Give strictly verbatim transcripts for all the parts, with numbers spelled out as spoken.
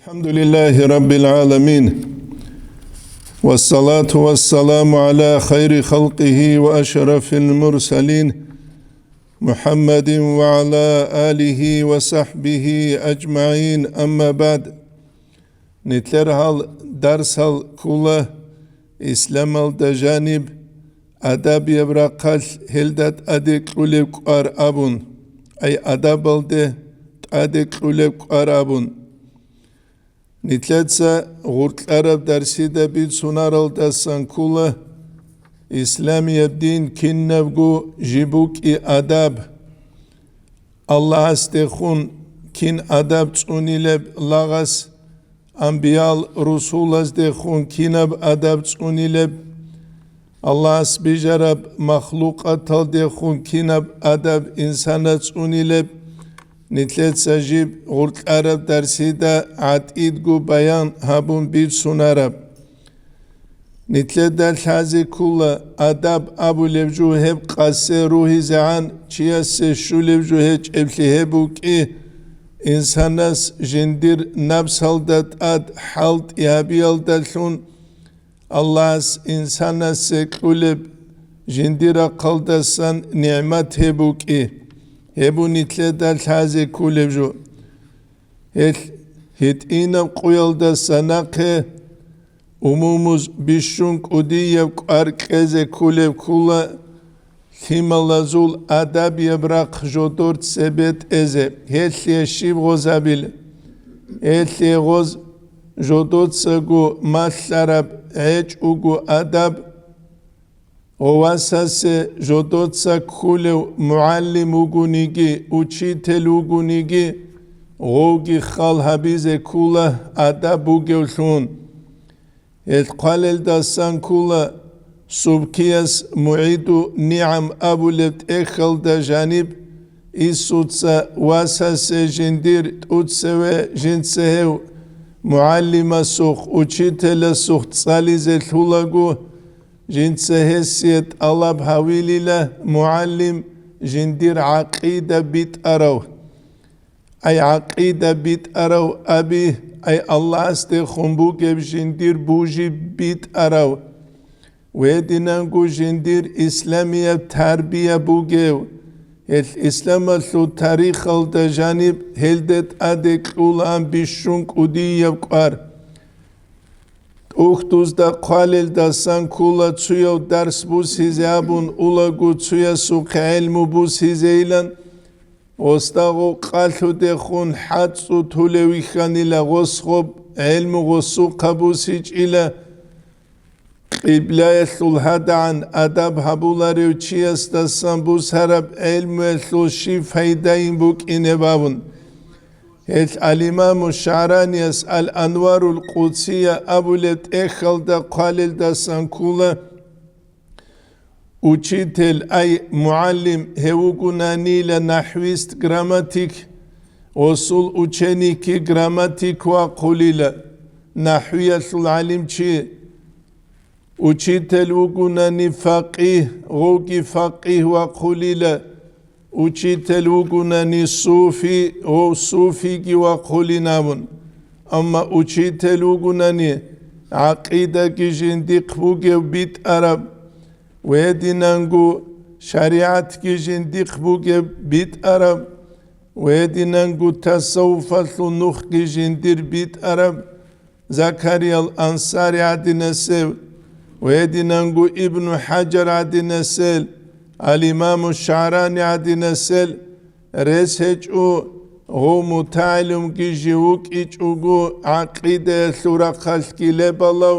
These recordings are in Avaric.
الحمد لله رب العالمين. والصلاة والسلام على خير خلقه وأشرف المرسلين محمد وعلى آله وصحبه أجمعين. أما بعد. Нилъер гьал дарсал ккола исламалда жаниб адабияб рахъалъ гьелда тӀаде кьулеб кӀвар абун, ай адабалде тӀаде кьулеб кӀвар абун. Нилъеца гъуркьараб дарсида бицунаралдасан ккола исламияб дин кинабго жиб букӀи адаб. Аллагьасдехун кин адаб цӀунилеб лагъас, амбиял-русулаздехун кинаб адаб цӀунилеб, Аллагьас бижараб махлукъаталдехун кинаб адаб инсана цӀунилеб, нилъеца жиб гъуркьараб дарсида гӀатӀидго баян гьабун бицунараб. Нилъеда лъазе ккола адаб абулеб жо гьеб къасе ругьизегӀан чиясе щулеб жо гьечӀеблъи гьеб букӀи, инсанас жиндир напсалда тӀад хӀалтӀи гьабиялдалъун, Аллагьас инсанасе кьулеб жиндир рахъалдасан нигӀмат гьеб букӀи, гьеб бу нилъеда лъазе кколеб жо. Гьелъ гьитӀинаб къуялдаса нахъе умумуз бищун кӀудияб кӀвар кьезе кколеб ккола, лъималазул адабияб рахъ жодор цебе тӀезе, гьелъие щиб гъозабил? Гьелъие гъоз жодоцаго малъараб гьечӀого адаб, гъов васасе жодоца кколев мугӀалим вугониги, учитель вугониги, гъовги хал гьабизе ккола адаб бугевлъун. Гьелъ хъвалелдасан ккола Субкияс МугӀиду нигӀам абулеб тӀехьалда жаниб, Исуца васасе жиндир тӀуцеве жинца гьев мугӀалимасухъ, учителасухъ цӀализе лъулаго, жинца гьесие тӀалаб гьавилила мугӀалим жиндир гӀакъида битӀарав. Ай гӀакъида битӀарав аби, ай Аллагьасдехун бугеб жиндир бужи битӀарав, гьединанго жиндир исламияб тарбия бугев, гьелъ исламалъул тарихалда жаниб гьелде тӀаде кьулаан бищун кӀудияб кӀвар. ТӀухьдузда хъвалелдасан ккола цуяв дарс бусизе абун улаго цуясухъе гӀелму бусизейилан, гъосда гъов къалъудехун хӀацӀцӀу тулев вихьанила гъос гъоб гӀелму гъосухъа бусичӀила, къиблаялъул гьадагӀан адаб гьабуларев чиясдасан бусараб гӀелмуялъул щиб пайдайин букӀинеб абун. Гьелъ ал-Имаму ШагӀраниялъ Ал-Анварул Къудсия абулеб тӀехьалда хъвалелдасан ккола, учитель, ай мугӀалим, гьев вугонанила нахӀвист, грамматик, гъосул ученики, грамматик вахъулила, нахӀвиялъул гӀалимчи. Учитель вугунани факъигь, гъовги факъигь вахъулила, учитель вугунани суфи, гъов суфиги вахъулин абун. Амма учитель вугунани гӀакъидаги жиндихъ бугев битӀараб, гьединанго шаригӀатги жиндихъ бугев битӀараб, гьединанго тасаввуфалъул нухги жиндир битӀараб, Закариял Ансари гӀадинасев, гьединанго Ибну ХӀажар гӀадинасел, ал-Имаму ШагӀрани гӀадинасел рес гьечӀо, гъов мутагӀилимги жив вукӀичӀого, гӀакъидаялъул рахъалъги лебалав,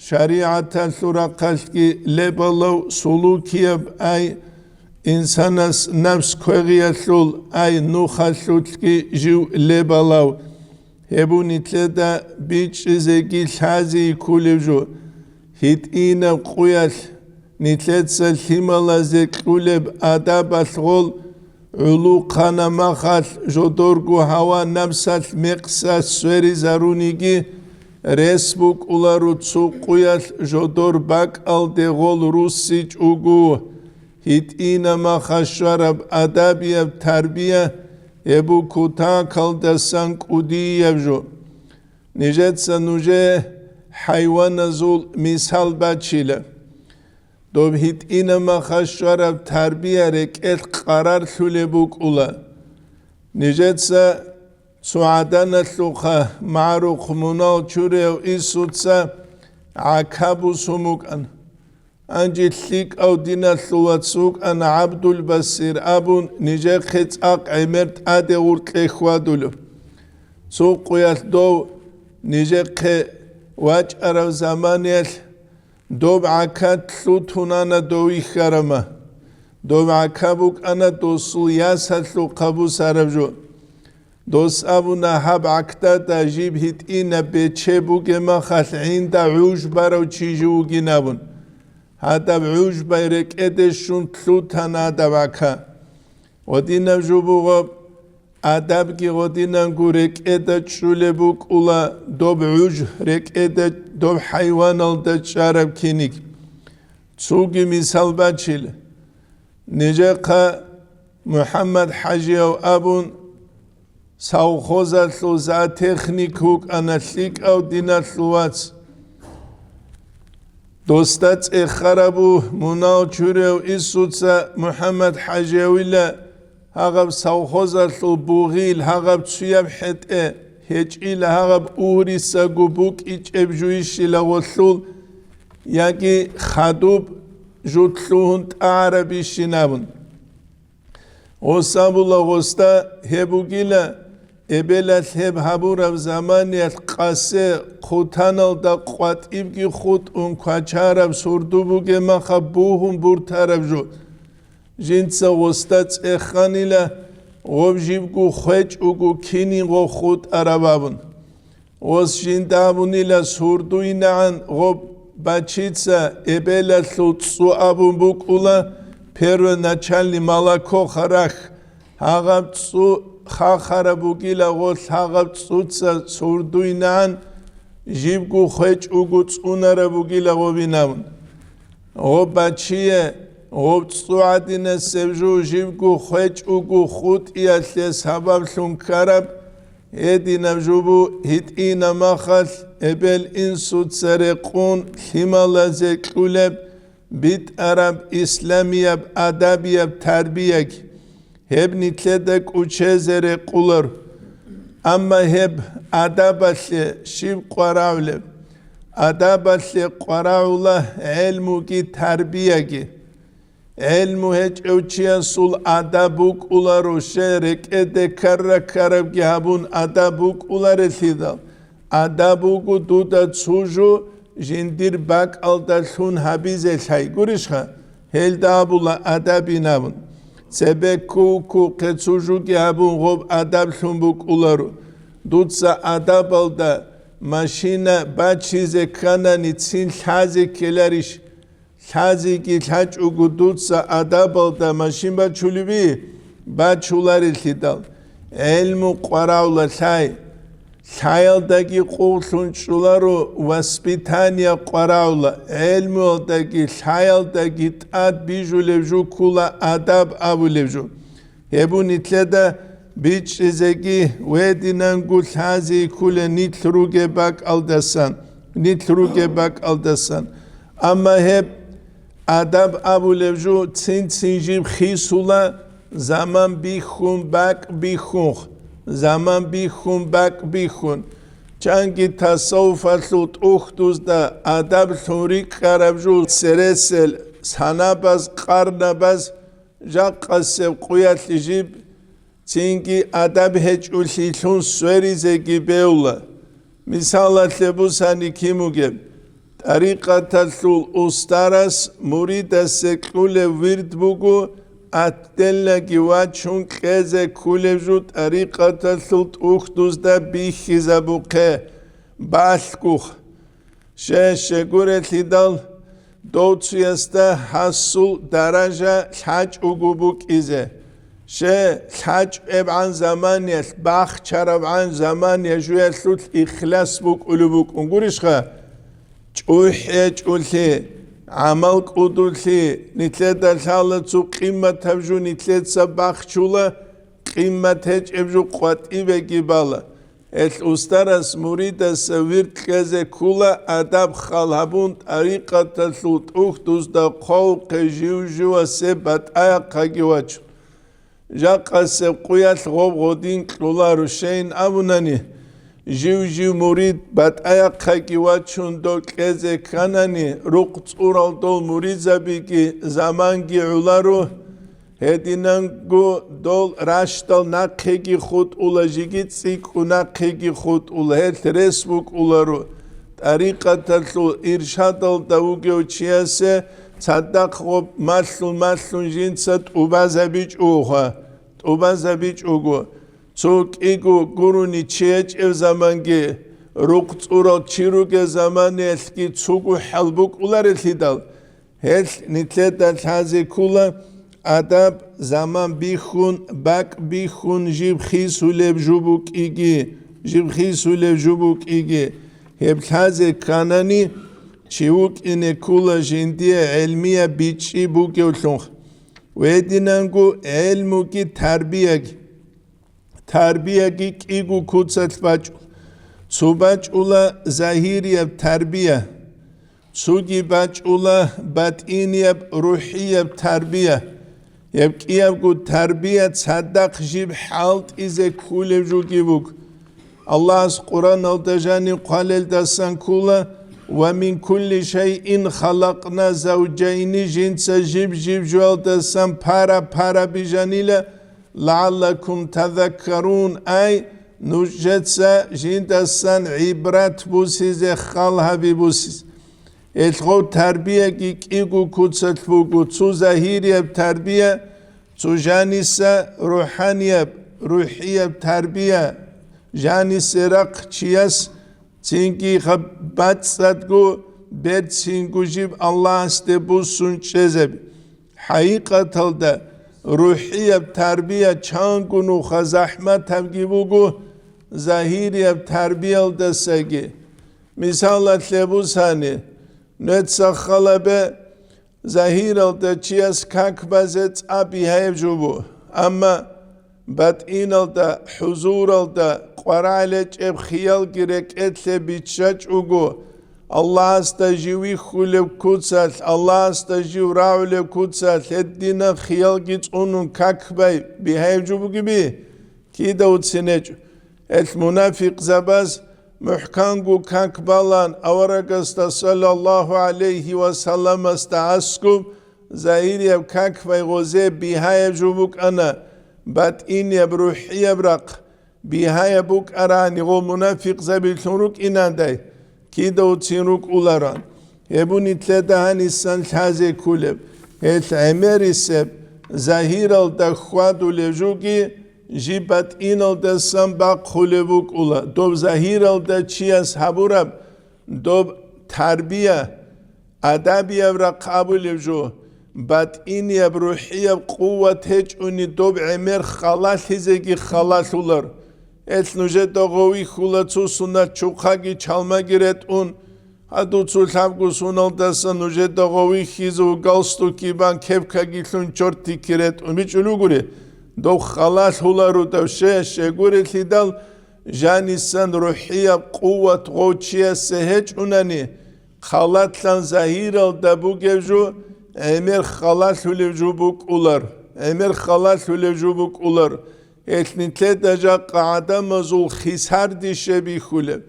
шаригӀаталъул рахъалъги лебалав, сулукияб, ай инсанас напс квегъиялъул, ай нухалъулъги жив лебалав. Гьеб бу нилъеда бичӀчӀизеги лъазеги кколеб жо. ГьитӀинаб къуялъ нилъеца лъималазе кьулеб адабалъ гъол гӀулухъана махалъ жодорго гьава-напсалъ мекъса сверизаруниги, рес букӀуларо цо къуялъ жодор бакӀалде гъол руссичӀого. ГьитӀина маха щвараб адабияб тарбия гьеб бу кутакалдасан кӀудияб жо. Нижеца нужее хӀайваназул мисал бачила. Доб гьитӀинаб махалъ щвараб тарбия рекӀелъ къарарлъулеб букӀула. Нижеца цо гӀаданалъухъа магӀарухъ мунал чурияв инсуца гӀака бусун букӀана. Гьанже лъикӀав диналъул вац вукӀана ГӀабдулбасир абун, нижехъе цӀакъ гӀемер тӀаде гъуркье хьвадулев. Цо къуялъ дов нижехъе вачӀарав заманиялъ доб гӀака лъутун ана дов вихьарама. Доб гӀака букӀана досул ясалъухъа бусараб жо. Дос абуна, гьаб гӀакдада жиб гьитӀинаб бече бугеб махалъ гӀинда гӀуж барав чи жив вугин абун. Гьадаб гӀуж бай рекӀеде щун лъутана гьадаб гӀака. Гъодинаб жо буго, адабги гъодинанго рекӀеда чӀулеб букӀула доб гӀуж рекӀеда доб хӀайваналда чӀараб киниг. Цоги мисал бачила. Нижехъа МухӀаммад ХӀажияв абун, совхозалъул зоотехник вукӀана лъикӀав диналъул вац. Досда цӀехарабу мунал чурев инсуца МухӀаммад ХӀажиявила гьагъаб совхозалъул бугъил, гьагъаб цуяб хӀетӀе гьечӀила, гьагъаб угьрисаго букӀичӀеб жуйищила гъолъул, яги хадуб жу лъугьун тӀагӀарабищин абун. Гъос абула гъосда гьеб бугила, эбелалъ гьеб гьабураб заманиялъ къасе хъутаналда къватӀибги хутӀун квачараб сурду бугеб махаб бугьун буртараб жо. Жинца гъосда цӀеханила, гъоб жибго хвечӀого кинин гъо хутӀараб абун. Гъос жинда абунила сурдуйнагӀан гъоб бачица эбелалъул цӀу абун букӀула, первоначальный молоко харах, гьагъаб цӀу хахараб бугила гъолъ, гьагъаб цӀуца сурдуйнагӀан жибго хвечӀого цӀунараб бугила гъобин абун. Гъоб бачие, гъоб цӀу гӀадинасеб жо жибго хвечӀого хутӀиялъе сабаблъун ккараб, гьединаб жо бу гьитӀинаб махалъ эбел-инсуца рекъун лъималазе кьулеб битӀараб исламияб адабияб тарбияги. Гьеб нилъеда кӀучезе рекъулар. Амма гьеб адабалъе щиб къварагӀулеб? Адабалъе къварагӀула гӀелмуги тарбияги. ГӀелму гьечӀев чиясул адаб букӀуларо, щай рекӀеде ккара-ккарабги гьабун адаб букӀуларелъидал, адаб буго дуда цо жо жиндир бакӀалда лъун гьабизе лъай. Гурищха? Гьелда абула адабин абун. Цебе кку-ккухъе цо жуги гьабун гъоб адаб лъун букӀуларо. Дуца адабалда машина бачизе кканани цин лъазе ккеларищ? Лъазеги лъачӀого дуца адабалда машин бачулеби? Бачуларелъидал, гӀелму къварагӀула лъай. Лъаялдаги къугълъун чӀоларо воспитание къварагӀула, гӀелмуялдаги лъаялдаги тӀад бижулеб жо ккула адаб абулеб жо. Гьеб бу нилъеда бичӀчӀизеги, гьединанго лъазе ккула нилъ ругеб бакӀалдасан, нилъ ругеб бакӀалдасан. Амма гьеб адаб абулеб жо цин-цин жиб хисула, заман бихьун, бакӀ бихьунх, заман бихьун, бакӀ бихьун. Чанги тасаввуфалъул тӀухьдузда адаб лъун рикӀкӀараб жо цересел санабаз, къарнабаз, жакъасеб къуялъ жиб цинги адаб гьечӀолъилъун сверизеги бевла. Мисалалъе бусани кин бугеб, тӀарикъаталъул устарас муридасе кьулеб вирд буго, атделлаги вачун кьезе ккулеб жо тӀарикъаталъул тӀухьдузда бихьизабухъе, балъгухъ. Ще, щегурелъидал, дов цуясда гьасул даража лъачӀого букӀизе. Ще, лъачӀебгӀан заманиялъ, бахчарабгӀан замания жуялъулъ ихлас букӀулеб букӀун гурищха? ЧӀухӀечӀулъи, гӀамал кӀудулъи, нилъеда лъала цо къимматаб жо нилъеца бахчула, къиммат гьечӀеб жо къватӀибеги бала. Гьелъ устарас муридаса вирд кьезе ккула адаб хал гьабун, тӀарикъаталъул тӀухьдузда хъвалухъе жив-живасе батӀаяхъаги вачун. Жакъасеб къуялъ гъоб гъодин кьула рушейин абунани, жив-жив мурид батӀаяхъаги вачун дов кьезе кканани, рукъ цӀурал дол муридзабиги заманги гӀоларо, гьединанго дол ращдал нахъеги хутӀула, жеги цӀикӀкӀу нахъеги хутӀула, гьелъ рес букӀуларо. ТӀарикъаталъул иршадалда вугев чиясе цадахъ гъоб малъун-малъун жинца тӀубазабичӀого, тӀубазабичӀого, цо кӀиго гурони чи гьечӀев заманги, рукъ цӀурал чи ругел заманиялъги цого хӀал букӀуларелъидал, гьелъ нилъеда лъазе ккула адаб, заман бихьун, бакӀ бихьун жиб хисулеб жо букӀиги, жиб хисулеб жо букӀиги. Гьеб лъазе кканани, чи вукӀине ккула жиндие гӀелмияб бичӀчӀи бугевлъунха. Гьединанго гӀелмуги тарбияги. Тарбияги кӀиго куцалъ бачӀула. Цо бачӀула загьирияб тарбия, цоги бачӀула батӀинияб, рухӀияб тарбия. Гьеб кӀиябго тарбия цадахъ жиб хӀалтӀизе кколеб жоги буго. Аллагьас Къуръаналда жаниб хъвалелдасан ккола: «Ва мин кулли шайин халакъна завджайни», жинца жиб-жиб жоялдасан пара-пара бижанила, «лагӀаллакум тазаккарун», ай, нужеца жиндасан гӀибрат бусизе, хал гьаби бусизе. Гьелъго тарбияги кӀиго куцалъ буго, цо загьирияб тарбия, цо жаниса рухӀанияб, рухӀияб тарбия, жанисе рахъ чияс цинги гьаб-, бацӀцӀадго берцинго жиб Аллагьасде буссун чӀезаби. ХӀакъикъаталда, рухӀияб тарбия чанго нуха захӀматабги буго загьирияб тарбиялдасаги. Мисалалъе бусани, нуца халабе, загьиралда чияс как базе цӀа бигьаяб жо бу, амма батӀиналда, хӀузуралда, къварагӀлечӀеб хиялги рекӀелъе биччачӀого, Аллагьасда жив вихьулеб куцалъ, Аллагьасда жив рагӀулеб куцалъ гьединаб хиялги цӀунун как бай бигьаяб жо бугеби? Кида уцинечӀо. Гьелъ мунафикъзабаз мухӀканго как балан, аварагасда саллаллагьу гӀалайгьи ва салламасда аскӀуб, загьирияб как бай гъозе бигьаяб жо букӀана, батӀинияб рухӀияб рахъ бигьаяб букӀарани гъо мунафикъзабилъун рукӀинандай, кида уцин рукӀуларан. Гьеб нилъеда гьанисан лъазе кколеб, гьелъ гӀемерисеб, загьиралда хьвадулеб жоги, жиб батӀиналдасан бахъулеб букӀула. Доб загьиралда чияс гьабураб доб тарбия, адабияб рахъ абулеб жо, батӀинияб рухӀияб къуват гьечӀони доб гӀемер халалъизеги халалъулар. Гьелъ нужеда гъов вихьула цо сунат чухъаги чалмаги ретӀун, гьадуцу лъабго суналдаса нужеда гъов вихьизу галстуки бан кепкаги лъун чортики ретӀун бичӀулугури, дов халалъулару давше щегурелъидал, жанисан рухӀияб къуват гъов чиясе гьечӀунани, халатлъан загьиралда бугеб жо гӀемер халалъулеб жо букӀулар, гӀемер халалъулеб жо букӀулар. Гьелъ нилъеда жакъа гӀадамазул хисарди щеб бихьулеб.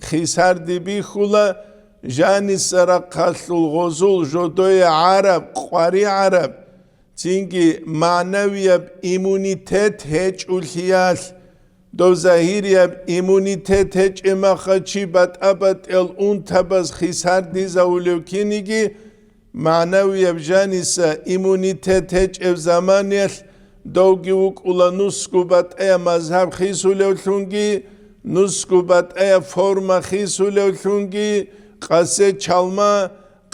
Хисарди бихьула жаниса рахъалъул гъозул жодое гӀараб, къваригӀараб, цинги магӀнавияб иммунитет гьечӀулъиялъ. Дов загьирияб иммунитет гьечӀеб маха чи батӀа-батӀиял унтабаз хисардизавулев киниги, магӀнавияб жаниса иммунитет гьечӀеб заманиялъ довги вукӀула нусго батӀаяб мазгьаб хисулевлъунги, нусго батӀаяб форма хисулевлъунги, къасе чалма,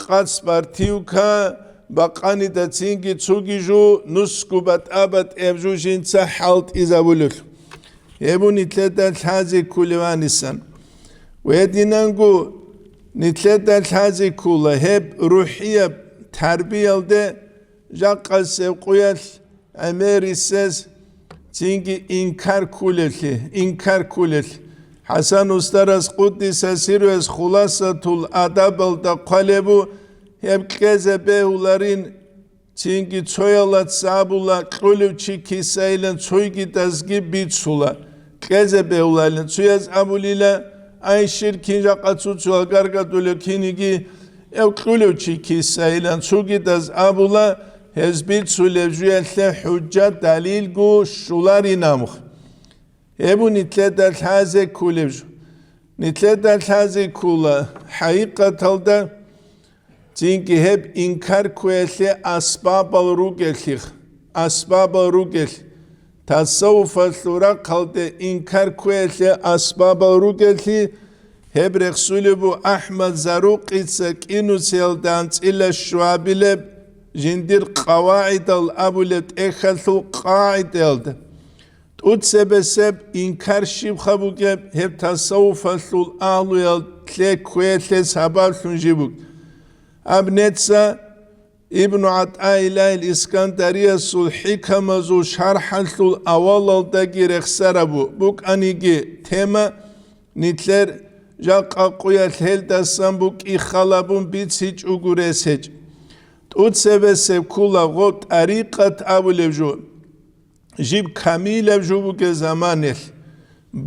къац бартивка, бакъанида цинги цуги жу, нусго батӀа-батӀияб жу жинца хӀалтӀизабулелъул. Гьеб нилъеда лъазе ккулев гьанисан. Гьединанго нилъеда лъазе ккула гьеб рухӀияб тарбиялде жакъасеб къуялъ гӀемерисез цинги инкар ккулелъи, инкар ккулелъи. ХӀасан устарас къуддиса сирруяс Хуласатул Адабалда хъвалеб бу, гьеб кьезе бегьуларин, цинги цоялаца абула, кьулев чи кисайилан цойгидазги бицула, кьезе бегьуларин. Цояз абулила, ай, щиркин жакъа цуцула гаргадулев киниги, гьев кьулев чи кисайилан цугидаз абула, гьез бицулев жуялъе хӀужжат далилго щуларин амх. Гьеб нилъеда лъазе кколеб жо. Нилъеда лъазе ккола, хӀакъикъаталда, цинги гьеб инкар кквеялъе асбабал ругелъих, асбабал ругелъ. Тасаввуфалъул рахъалде инкар кквеялъе асбабал ругелъи, гьеб рехсулеб бу АхӀмад Зарукъица кӀинусиялда анцӀила щуабилеб жиндир КъавагӀидал абулеб тӀехьалъул къагӀидаялда. ТӀуцебесеб инкар щибха бугеб, гьеб тасаввуфалъул агьлуялъе кквеялъе сабаблъун жиб буг. Аб неца Ибну ГӀатӀаиллагьил Искандариясул хӀикамазул шархӀалъул авалалдаги рехсараб бу-, букӀаниги тема, нилъер жакъа къуялъ гьелдасан букӀи халабун бицичӀого рес гьечӀ. ТӀуцебесеб ккола гъо тӀарикъат абулеб жо. Жиб камилаб жо бугеб заманалъ,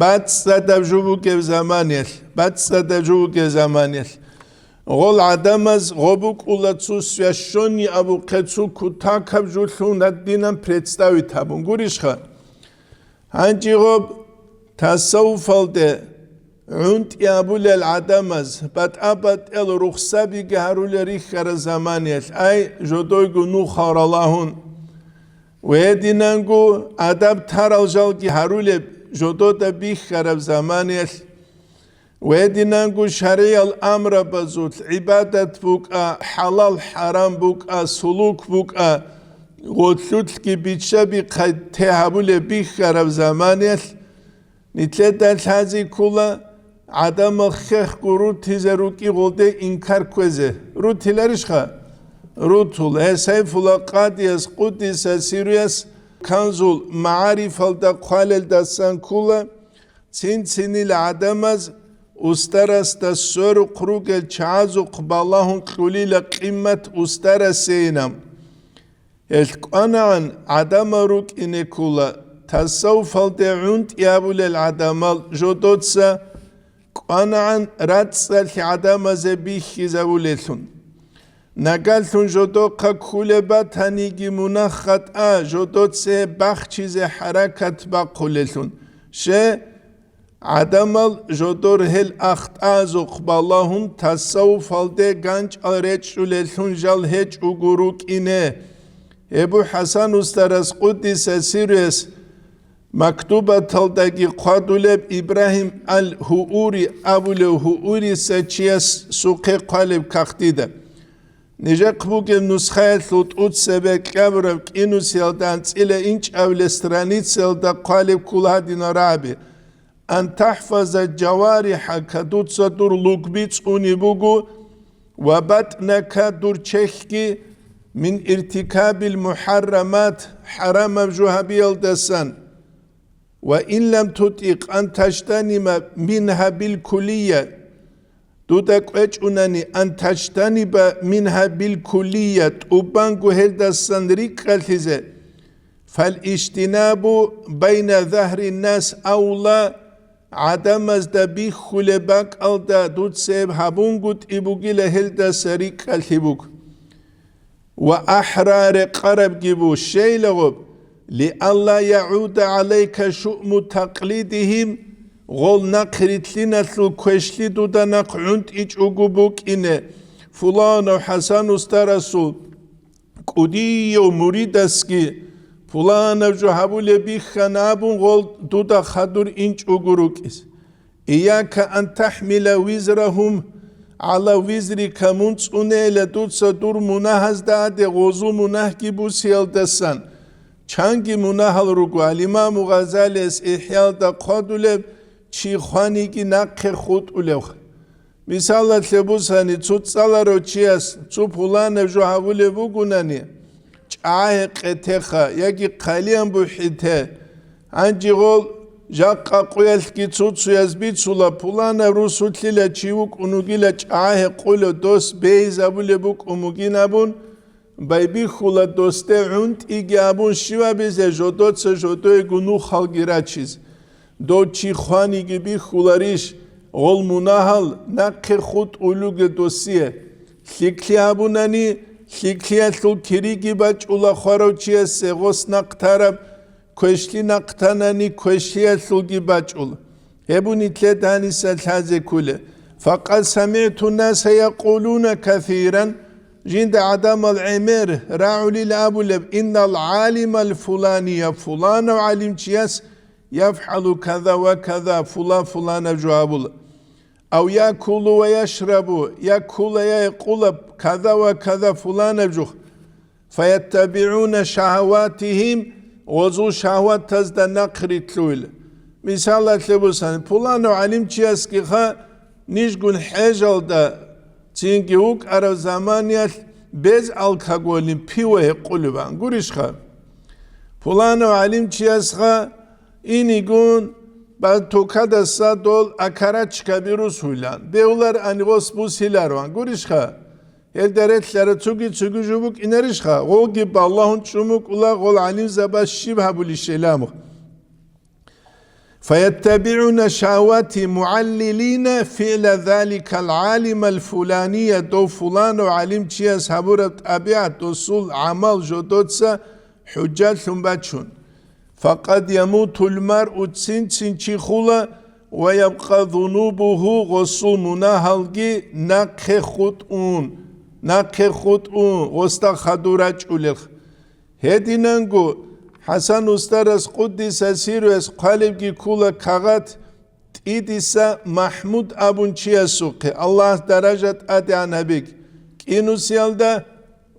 бацӀцӀадаб жо бугеб заманалъ, бацӀцӀадаб жо бугеб заманалъ, гъол гӀадамаз гъо букӀула цо священный абухъе цо кутакаб жолъун гьадинан представить гьабун гурищха? Гьанже гъоб тасаввуфалде гӀунтӀи абулел гӀадамаз батӀа-батӀел рухсабиги гьарулел рихьараб заманаялъ, ай, жодойго нухал ралагьун. Ва гьединанго адаб тарал жалги гьарулеб жодода бихьараб заманаялъ, ва гьединанго шаргӀиял амрабазулъ гӀибадат букӀа, хӀалал-хӀарам букӀа, сулук букӀа, гъолъулъги биччаби-хъай те гьабулеб бихьараб заманаялъ, нилъеда лъазе ккола гӀадамал хехго рутизе рукӀи гъолде инкар кквезе. Рутиларищха? Рутула. Гьес Сайфулла Къадияс, къуддиса сирруяс, Канзул МагӀарифалда хъвалелдасан ккола, цин-цинил гӀадамаз устарасда сверухъ ругел чагӀазухъ балагьун кьулила къимат устарасейилан. Гьелъ кӀванагӀан гӀадамал рукӀине ккола, тасаввуфалде гӀунтӀи абулел гӀадамал жодоца кӀванагӀан рацӀцӀалъи гӀадамазе бихьизабулеллъун. Нагалъун жодохъа ккулеб батаниги мунагь-хатӀа жодоце бахчизе хӀаракат бахъулеллъун. Ще, гӀадамал жодор гьел ахтӀазухъ балагьун тасаввуфалде ганчӀал речӀчӀулеллъун жал гьечӀого рукӀине. Эбу ХӀасан устарас, къуддиса сирруяс, мактубаталдаги хъвадулеб Ибрагьим ал-Гьуури абулев гьуурисачиясухъе хъвалеб кагътида. Нижехъ бугеб нусхаялъул тӀуцебе кьабураб кӀинусиялда анцӀила инчӀабилеб страницаялда хъвалеб ккола гьадинал рагӀаби: «Ан тахӀфаза жаварихӀака», дуца дур лугби цӀуни буго, «ва батӀнака», дур чехьги, «мин иртикабил мухӀаррамат», хӀарамаб жо гьабиялдасан, «ва ин лам тутӀикъ ан таштанима мингьа билкулия», дуда кӀвечӀунани, «ан таштаниба мингьа билкулия», тӀубанго гьелдасан рикӀкӀалъизе, «фал иштинабу байна загьриннас авла», гӀадамазда бихьулеб бакӀалда дуцеб гьабунгутӀи бугила гьелдаса рикӀкӀалъи буг. Ва ахӀра рекъарабги бу, щейлагъуб, «лиалла ягӀуда гӀалайка шуъму такълидихим», гъол нахърилълъиналъул квешлъи дуда нахъ гӀунтӀичӀого букӀине, пуланав ХӀасан устарасул кӀудияв муридасги пуланаб жо гьабулеб бихьана абун гъол дуда хадур инчӀого рукӀиз. «Ияка ан тахӀмила визрахум гӀала визрика», мун цӀунейила дуца дур мунагьазда гӀаде гъозул мунагьги бусиялдасан, чанги мунагьал руго, ал-Имаму Гъазалияс ИхӀялда хъвадулеб, чи хваниги нахъе хутӀулев. Мисалалъе бусани, цо цӀаларав чияс цо пуланаб жо гьабулеб бугунани, чӀагӀа гьекъетеха яги хъалиян бухӀите, гьанже гъол Жакъа къуялъги цо-цояз бицула, пуланаб русулъила чи вукӀун вугила чӀагӀа гьекъула, дос бегьизабулеб букӀун бугин абун, байбихьула досде гӀунтӀиги абун щивабизе жодоца жодоего нухалги рачиз. Дов чи хваниги бихьуларищ, гъол мунагьал нахъе хутӀулуге досие. Лъикълъи гьабунани, лъикълъиялъул кириги бачӀула хварав чиясе гъос нахъ тараб, квешлъи нахъ танани, квешлъиялъулги бачӀула. Гьеб нилъеда гьаниса лъазе кколеб. Факъад самигӀту ннаса якъулуна касиран, жинда гӀадамал гӀемер рагӀулел абулеб, иннал гӀалимал фулания, фуланав гӀалимчияс, яфгӀалу каза ва каза, фулан-фуланаб жо гьабула. Ав якулу ва яшрабу, я ккула, я гьекъула каза ва каза фуланаб жо. ФаяттабигӀуна шагьаватигьим, гъозул шагьватазда нахъ рилълъуйла. Мисалалъе бусани, пуланав гӀалимчиясгиха нижгун хӀежалда цинги вукӀарав заманиялъ безалкоголин пиво гьекъулебан гурищха? Пуланав гӀалимчиясха инигун бантукадаса дол акарачка бирус гьуйлан, бегьулар ани гъос бусиларван гурищха? Гьелда релълъара цуги-цуги жо букӀинарищха? Гъоги балагьун чӀун букӀула гъол гӀалимзабаз щиб гьабулищ гьелам. ФаяттабигӀуна шагьавати мугӀаллилина фигӀла заликал гӀалимал фулания, дов фуланав гӀалимчияс гьабураб тӀабигӀат, досул гӀамал жодоца хӀужжалъун бачун. Факъад ямутул маръу, цин-цин чи хула, ва ябкъа зунубугьу, гъосул мунагьалги нахъе хутӀун, нахъе хутӀун, гъосда хадур рачӀулел. Гьединанго ХӀасан устарас къуддиса сирруяс хъвалебги ккула кагъат ТӀидиса МахӀмуд абун чиясухъе, Аллагьас даража тӀадегӀан гьабеги, кӀинусиялда,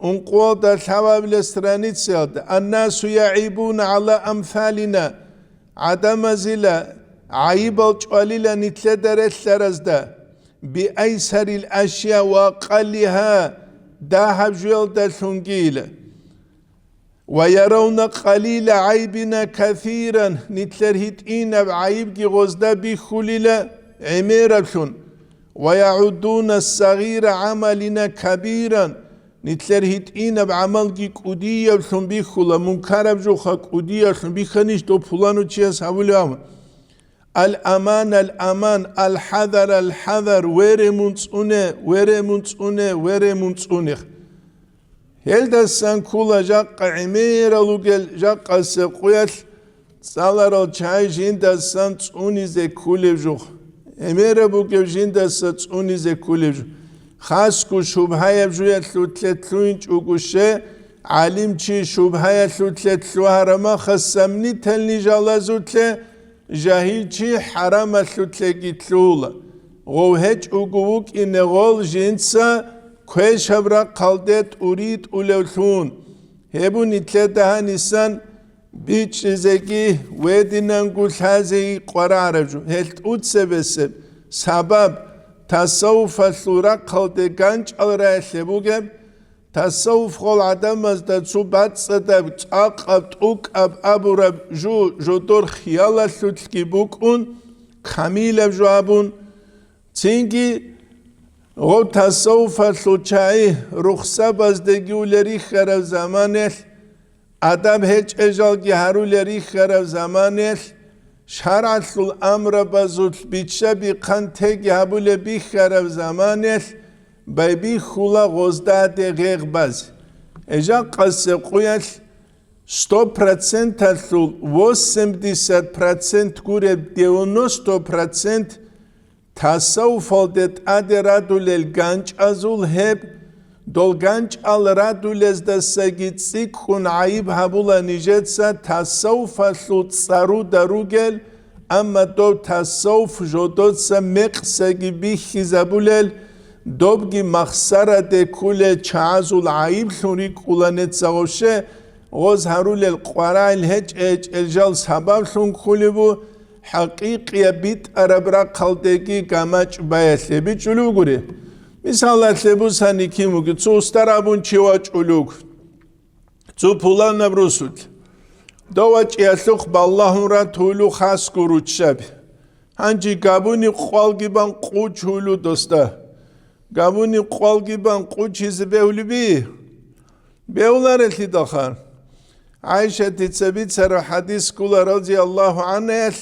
ункъоялда лъабабилеб страницаялда: «Аннасу яӀибуна гӀала амсалина», гӀадамазила гӀайибал чӀвалила нилъеда релълъаразда, «биайсарил ашя ва акъаллиха», дагьаб жуялдалъунгийила. «Ва яравна къалила гӀайбина касиран», нилъер гьитӀинаб гӀайибги гъозда бихьулила гӀемераблъун. «Ва ягӀуддуна сагъира гӀамалина кабиран», нилъер гьитӀинаб гӀамалги кӀудияблъун бихьула, мункараб жоха кӀудияблъун бихьанищ дов пуланав чияс гьабулев абун. «Ал-аман, ал-аман, ал-хӀадар, ал-хӀадар», вере мун цӀуне, вере мун цӀуне, вере мун цӀуне. Гьелдасан ккула жакъа гӀемерал ругел жакъасеб къуялъ цӀаларал чагӀи жиндасан цӀунизе кколеб жо. ГӀемераб бугеб жиндаса цӀунизе кколеб жо. Хасго шубгьаяб жуялъулъе лъугьинчӀого ще, гӀалимчи шубгьаялъулъе лъугьараб махас сомнительный жалазулъе, жагьилчи хӀарамалъулъеги лъугьула. Гъов гьечӀого вукӀине гъол жинца квешаб рахъалде тӀури тӀулевлъун. Гьеб нилъеда гьанисан бичӀчӀизеги, гьединанго лъазеги къварагӀараб жо. Гьелъ тӀуцебесеб сабаб тасаввуфалъул рахъалде ганчӀал раялъе бугеб, тасаввуф гъол гӀадамазда цо бацӀцӀадаб, цӀакъаб, тӀокӀаб абураб жо, жодор хиялалъулъги букӀун, камилаб жо абун, цинги гъоб тасаввуфалъул чагӀи рухсабаздеги улел рихьараб заманалъ, адаб гьечӀеб жалги гьарулел рихьараб заманалъ, шаргӀалъул амрабазулъ бичча-бихъан теги гьабулеб бихьараб заманалъ байбихьула гъоздаде гъегъ баз. Эжакъасеб къуялъ сто проценталъул восемьдесят процент гуреб, девяносто процент тасаввуфалде тӀаде радулел ганчӀазул гьеб, дол ганчӀал радулездасаги цӀикӀкӀун гӀайиб гьабула нижеца тасаввуфалъул цӀаруда ругел, амма доб тасаввуф жодоца мекъсаги бихьизабулел, добги махсараде ккулел чагӀазул гӀайиблъун рикӀкӀула нижеца гъоще, гъоз гьарулел къварагӀил гьечӀ-гьечӀел жал сабаблъун кколеб бу, хӀакъикъияб битӀараб рахъалдеги гамачӀ баялъе бичӀчӀулеб бугури. Мисалалъе бусани кин вуги, цо устар абун чи вачӀулев вуго, цо пуланаб русулъ. Дов вачӀиялъухъ балагьун ратулу хасго руччаби. Гьанже габуни къвалги бан къучулу досда. Габуни къвалги бан къучизе бегьулеби? Бегьуларелъидалха. ГӀайшатица бицараб хӀадис ккола, разияллагьу гӀанхаялъ,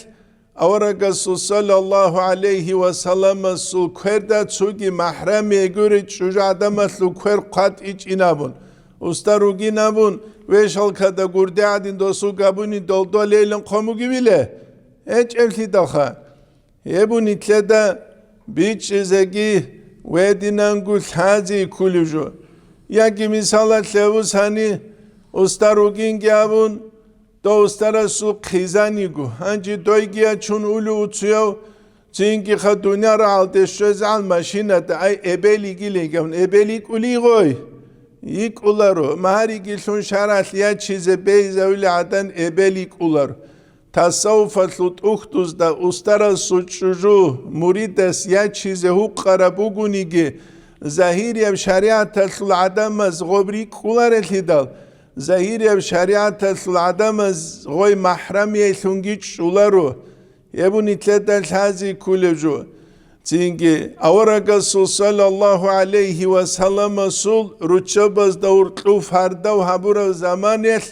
аварагасул саллаллагьу гӀалайгьи ва салламасул кверда цоги махӀрамие гури чӀужугӀадамалъул квер хъватӀичӀин абун, устар ругин абун, вешалкада гурде гӀадин досул габуни долдолейилан хъомугивиле? ГьечӀеблъидалха. Гьеб нилъеда бичӀчӀизеги вединанго лъази ккулев жо. Яги мисалалъе вусани, устар ругинги абун, дов устарасул хъизаниго, гьанже дойги ячун улев уцуяв, цинги ха дунъя рагӀалде щвезегӀан машинада, ай, эбел йигилан гьавун, эбел йикӀулей гъой? ЙикӀуларо, магьариги лъун шаргӀалъ ячизе бейзавили гӀадан эбел йикӀуларо. Тасаввуфалъул тӀухьдузда устарасул чӀужу муридас ячизе гьукъараб бугониги, загьирияб шаригӀаталъул гӀадамаз гъоб рикӀкӀуларелъидал, загьирияб шаригӀаталъул гӀадамаз гъой махӀрамиялъунги чӀуларо. Гьеб нилъеда лъази ккулев жо. Цинги аварагасул саллаллагьу гӀалайгьи ва салламасул руччабазда гьоркьов гьардав гьабураб заманаялъ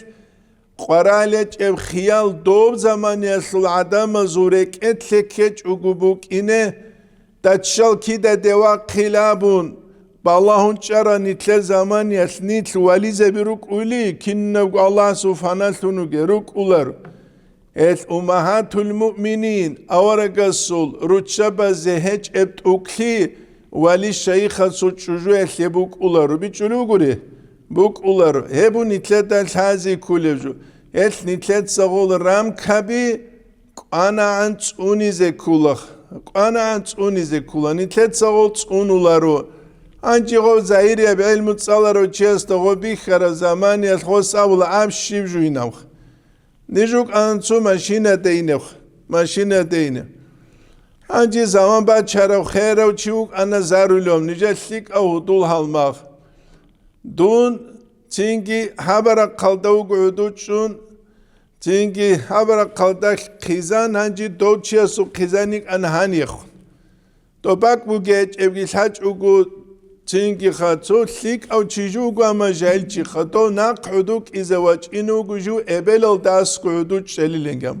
къварал гьечӀеб хиял доб заманаялъул гӀадамазул рекӀелъе ккечӀого букӀине, даччал кидаде вахъин абун, балагьун чӀаран нилъер заманаялъ нилъ вализаби рукӀули, кинабго Аллагьасул фаналъун ругел рукӀулар. Гьел уммагьатул муъминин, аварагасул руччабазе гьечӀеб тӀокӀлъи вали шайихасул чӀужуялъе букӀуларо, бичӀчӀулев гури? БукӀуларо. Гьеб нилъеда лъази ккулев жо. Гьел нилъеца гъол рамкаби кӀванагӀан цӀунизе ккула. КӀванагӀан цӀунизе ккула. Нилъеца гъол цӀунуларо. Гьанже гъов загьирияб гӀелму цӀаларав чиясда гъо бихьараб заманиялъ гъос абула аб щиб жуйнавха. Ниж вукӀана цо машинада инев, машинада инев. Гьанже заман бачарав херав чи вукӀана зарулев, нижер лъикӀав гьудул гьалмагъ. Дун цинги гьабарахъалда вуго гӀуду чӀун, цинги гьабарахъалда хъизан, гьанже дов чиясул хъизан йикӀана гьанихъ. Доб бакӀ бугечӀебги лъачӀого, цинги ха цо лъикӀав чи жуго, амма жагьил чи ха, дов нахъ гӀуду кӀизе вачӀине вуго жив эбелалда асго гӀуду чӀелилин гьаб.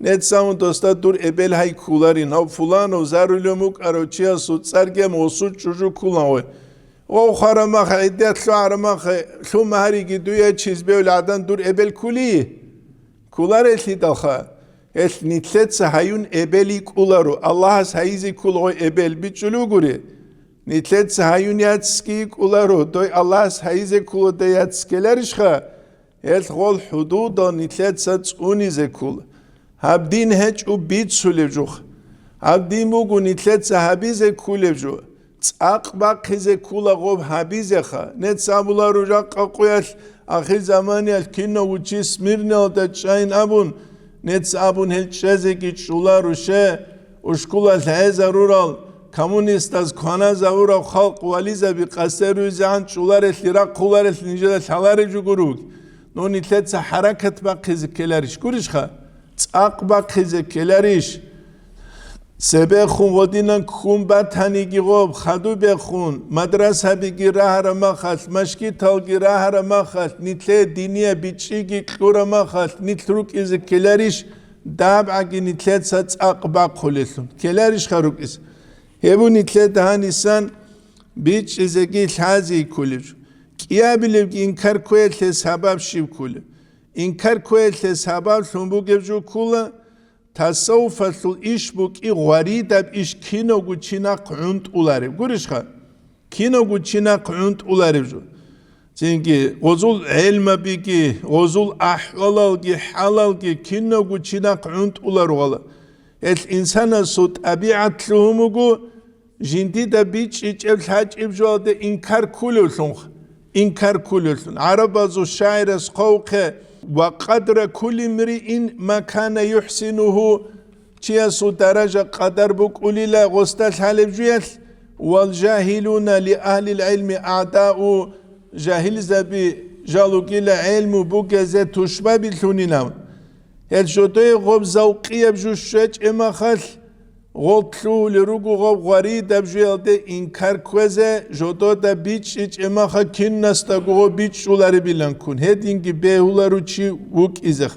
Нецамун досда дур эбел гьай кколарин, гьав фуланов зарулев мукӀарав чиясул цӀарги гьам гъосул чӀужу ккулан гъой. Гъов хварамаха, гӀиддат лъугӀарамаха, лъума гьариги дуе чиз бевли гӀадан дур эбел ккули? Кколарелъидалха. Гьелъ нилъеца гьаюн эбел йикӀуларо, Аллагьас гьайизе ккула гъой эбел, бичӀчӀулев гури. Нилъеца гьаюн яцги йикӀуларо, дой Аллагьас гьайизе ккула дой яц ккеларищха? Гьелъ гъол хӀудудал нилъеца цӀунизе ккула. Гьаб дин гьечӀо бицулев жух. Гьаб дин буго нилъеца гьабизе ккулев жо. ЦӀакъ бахъизе ккула гъоб гьабизеха. Нецц абуларо жакъа къуялъ, ахирзаманиялъ кинав чи Смирниялда чӀайин абун, нецц абун гьел чӀезеги чӀуларо, ше, ушкулалъ гӀезарурал, коммунистаз кваназавурав халкъ вализаби къасеруйзегӀан чӀуларелъи рахъуларелъи нижеда лъалареб жо гуруг. Ну нилъеца хӀаракат бахъизе ккеларищ гурищха? ЦӀакъ бахъизе ккеларищ? Цебехун гъодинан ккун батаниги гъоб, хадубехун, мадрасабиги рагьараб махалъ, машгиталги рагьараб махалъ, нилъее диния бичӀчӀиги кьураб махалъ, нилъ рукӀизе ккеларищ, дабгӀаги нилъеца цӀакъ бахъулелъун? Ккеларищха рукӀизе? Гьеб нилъеда гьанисан бичӀчӀизеги лъази кколеб жо. КӀиабилебги инкар кквеялъе сабаб щиб кколеб? Инкар кквеялъе сабаблъун бугеб жо ккула, тасаввуфалъул иш букӀи гъваридаб иш кинавго чи нахъ гӀунтӀулареб. Гурищха? Кинавго чи нахъ гӀунтӀулареб жо. Цинги гъозул гӀелмабиги, гъозул ахӀвалалги, хӀалалги кинавго чи нахъ гӀунтӀуларо гъала. Гьелъ инсанасул тӀабигӀат лъугьун буго, жиндида бичӀчӀичӀеб лъачӀеб жоялде инкар ккулевлъунха, инкар ккулевлъун. ГӀарабазул шагӀирас хъвавухъе: «Ва къадра кулли мриин ма кана юхӀсинугьу», чиясул даража къадар букӀулила гъосда лъалеб жуялъ, «вал жагьилуна ли агьлил гӀилми агӀдау», жагьилзаби жал вукӀила гӀелму бугезе тушбабилъунинав. Гьел жодое гъоб завкъияб жо щвечӀеб махалъ, гъол лъугьулел руго гъоб гъваридаб жоялде инкар кквезе, жодода бичӀчӀичӀеб маха кинасдаго гъоб бичӀчӀуларебилан ккун, гьединги бегьуларо чи вукӀизех.